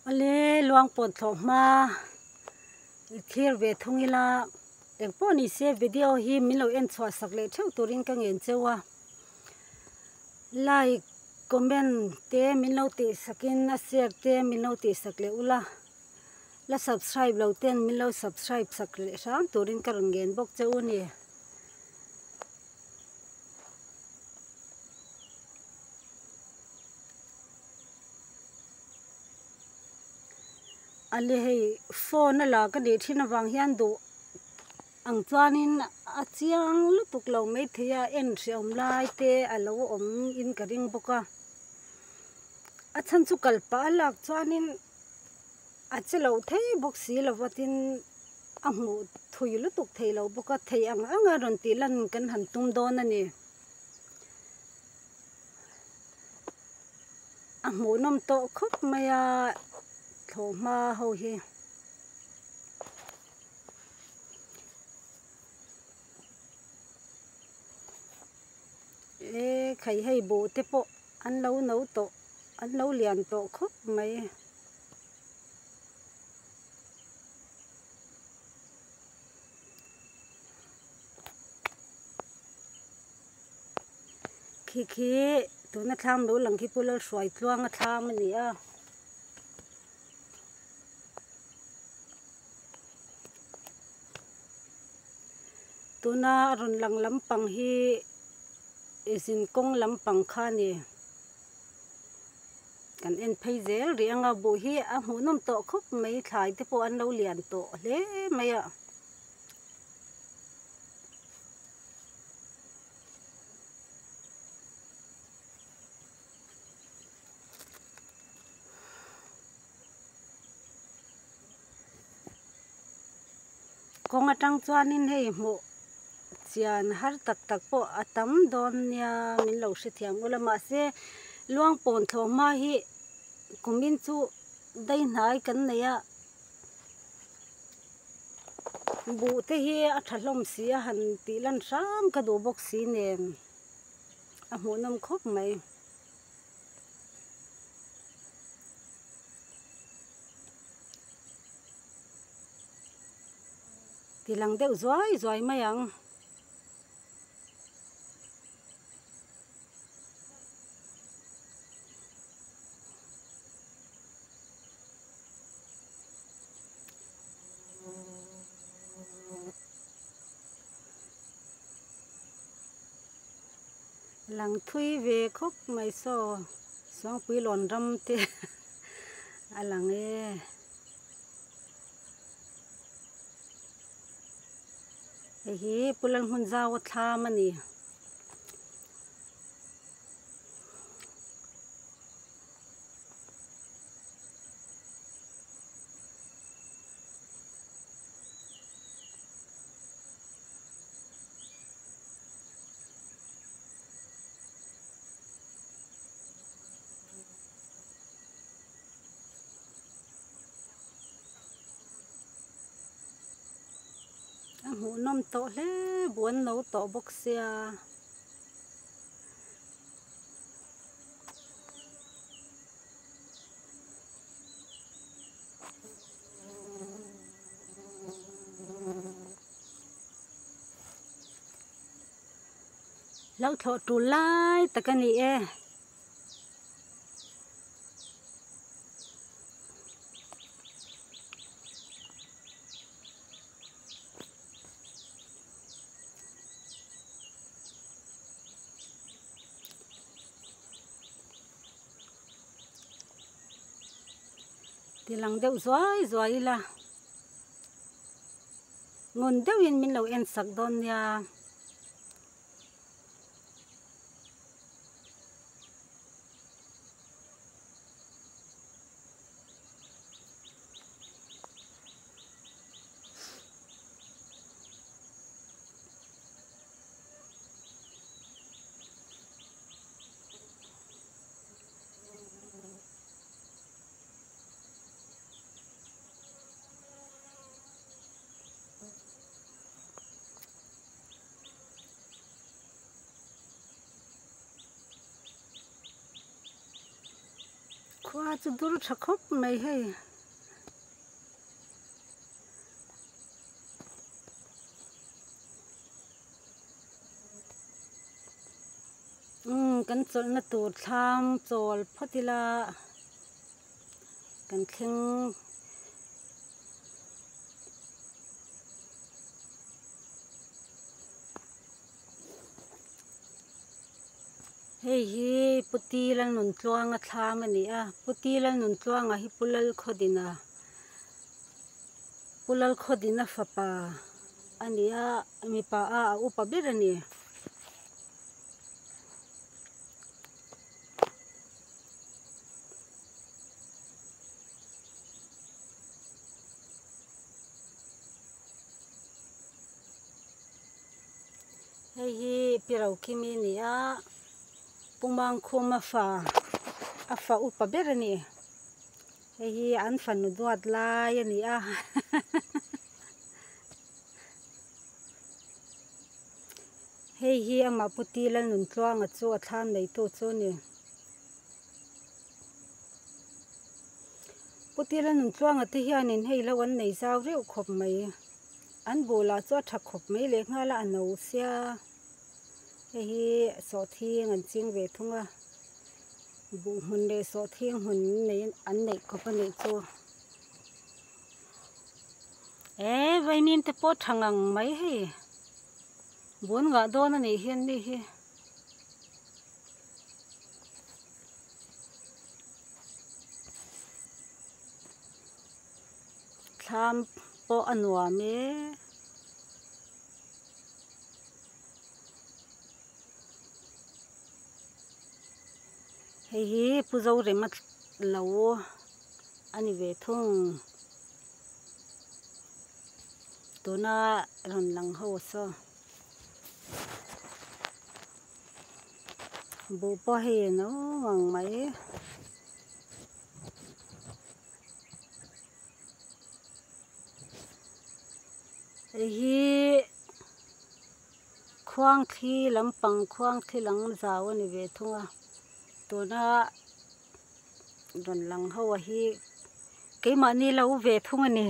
Awle luang pawn thlawh hma i thlir ve thung ila engpawh ni se video hi min lo en chhuah sak leh theuh turin ka ngen cheu a like comment te min lo tih sakin a share te min lo tih sak leh ula la subscribe lo ten min lo subscribe sak leh hram turin ka rawn ngen bawk che u a ni. Ale hei phone a la ka nih thin avang hian duh ang chuanin a chiang lutuk lo maithei a en hreawm lai te a lo awm in ka ring bawk a a chhan chu kal pah a lak chuanin a che lo thei bawk si lo va tin a hmuh thui lutuk thei lo bawk a thei ang ang a rawn tih lan kan han tum dawn a ni. A hmuhnawm tawh khawp mai a thlawhhma ho hi. E khai hei buh te pawh an lo no tawh an lo lian tawh khawp mai. Khi khi tuna thlam lo lang khi Pu Lalhruaitluanga thlam a ni a. Tuna a rawn lang lampang hi zinkawng lampang kha a ni. Kan en phei zel rih ang a buh hi a hmuhnawm tawh khawp mai thlai te pawh an lo lian tawh hle mai a. Kawng atang chuanin hei hmuh chian har tak tak pawh a tam dawn nia min lo hrethiam ula mahse luangpawn thlawhhma hi kumin chu daihnai kan nei a. Buh te hi a tha hlawm si a han tih lan hram ka duh bawk si nen a hmuhnawm khawp mai. Ti lang deuh zuai zuai mai ang. Lang thui ve khawp mai saw Suangpui lawn ram te a lang e. Hei hi Pu Lalhmunzau a thlam a ni. A hmuhnawm tawh hle buan lo tawh bawk sia. Lo thlawh tul lai tak a ni e. Ti lang deuh zuai zuai ila ngun deuhin min lo en sak dawn nia. Khua chu dur tha khawp mai hei. Umm kan chawlhna tur thlam chawl phawt ila kan thleng. Hei hi Pu Ti Lalnuntluanga thlam a ni a, Pu Ti Lalnuntluanga hi Pu Lalkhawdina Pu Lalkhawdina fapa a ni a, mipa a a upa ber a ni. Hei hi Pi Rokimi a ni a, Pu Mangkhuma fa a fa upa ber a ni. Hei hi an fanu duat lai a ni a Hei hi amah Pu Ti Lalnuntluanga chu a thlam neitu chu a ni. Pu Ti Lalnuntluanga te hianin hei lo an nei zau reuh khawp mai. An bulah chu a tha khawp mai leh nghal a, a no sia. Hei hi sawhthing an ching ve thung a, buh hmun leh sawhthing hmun an neih khawp a nih chu. Eee vaimim te pawh tha ngang mai hei, bun ngah dawn a nih hian mi hi. Thlam pawh a nuam e. Hei hi Pu Zorema lo a ni ve thung. Tuna rawn lang ho saw buh pawh hei a no ngang mai. Hei hi khuangthli lampang khuangthli lang zau a ni ve thung a tuna rawn lang ho a hi keimahni lo ve thung a ni.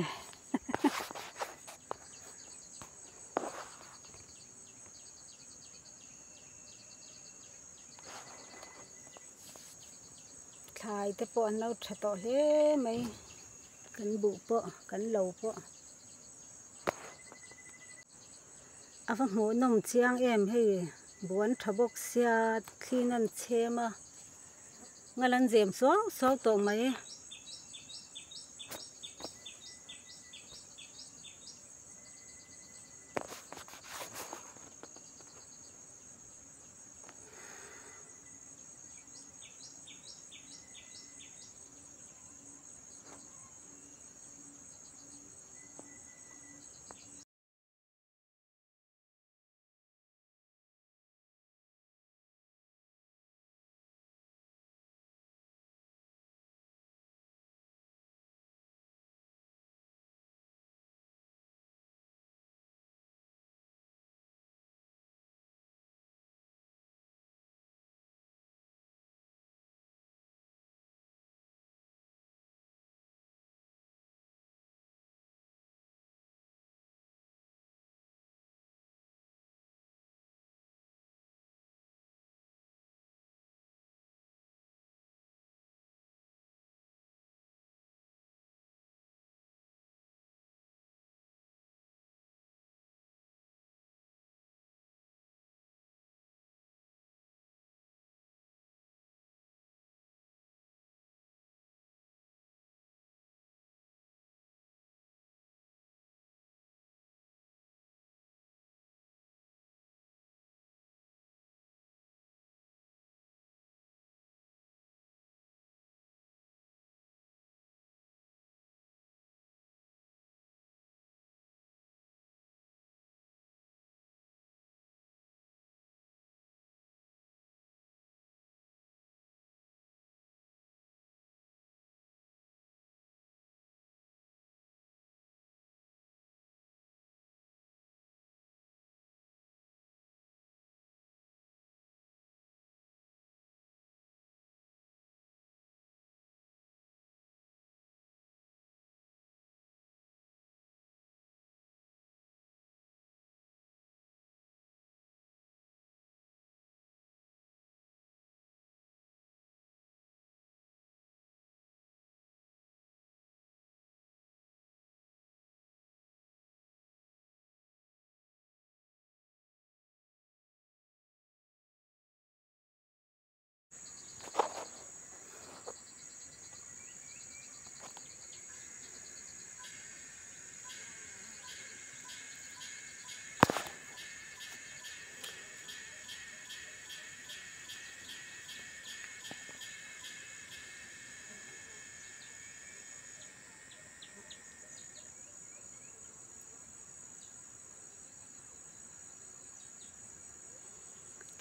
Thlai te pawh an lo tha tawh hle mai kan buh pawh kan lo pawh a va hmuh nawm chiang em hei buh an tha bawk sia thli in an chhem a ngal an zem suau suau tawh mai.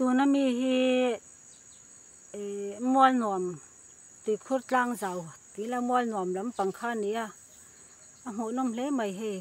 Tuna mi hi ih mual nuam tuikhur tlang zau tih ila mual nuam lampang kha a ni a a hmuhnawm hle mai hei.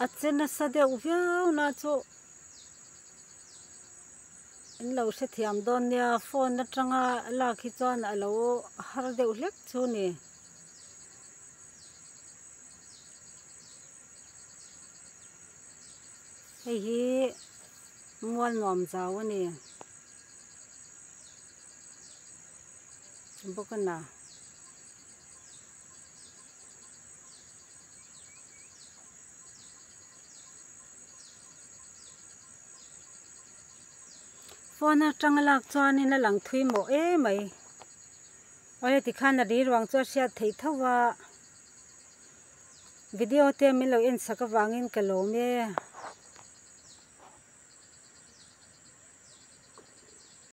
A che nasa deuh viau na chu in lo hrethiam dawn nia phone atanga lak hi chuan a lo har deuh hlek chu a ni. Hei hi mual nuam zau a ni bawk a na. Phone atanga lak chuanin a lang thui mawh emai awle tikhan a ri ruang chu a hriat theih tho a video te min lo en sak avangin ka lawm e.